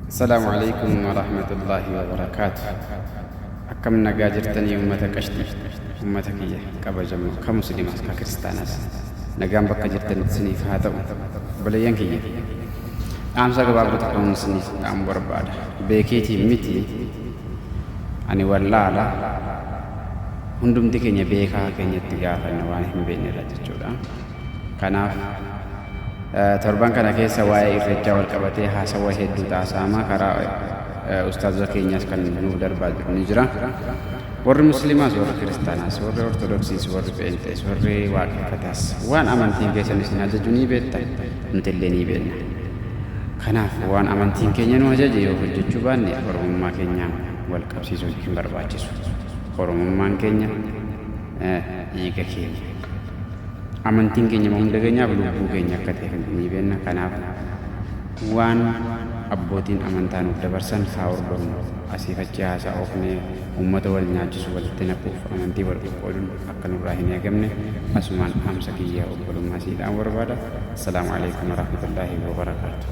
Assalaamu alaikum warahmatullaahi wabarakaatu. Akkam nagaa jirtanii ummata qashtii, ummata kiyya kabajamoo ka musliimaas ka kiristaanaas nagaan bakka jirtanitti isiniif haa ta'u. Obboleeyyan kiyya, dhaamsa gabaabduu tokkoon isiniif dhaamu barbaada. Beekeetiin miti, ani wallaala, hundumti keenya beekaa keenyatti gaafanna waan hin beeknerra jechuudha. Kanaaf torban kana keessa waa'ee Irreechaa wal qabatee haasawa hedduu taasa'ama. Karaa ustaazota keenyaas kan nuuf darbaa jiru ni jira. Warri Musliimaas, warri Kiristaanaas, warri Ortodoksiis, warri Pheenxees, warri Waaqeffataas waan amantiin keessan isin ajaju ni beektan, nuti illee ni beekna. Kanaaf waan amantiin keenya nu ajaje yoo hojjechuu baanne Oromummaa keenyaan wal qabsiisuun hin barbaachisu. Oromummaan keenya dhiiga keenya. Amantiin keenya immoo hunda keenyaaf lubbuu keenya akka ta'e ni beekna. Kanaaf waan abbootiin amantaa nuuf dabarsan haa hordofnu. Asiif achi haasaa oofnee uummata wal nyaachisu, walitti naquuf amantii wal qoqqooduun akka nurraa hin eegamne asumaan dhaamsa kiyya obbolummaa sii dhaamu barbaada. Assalaamu alaikum warahmatullaahi wabarakaatu.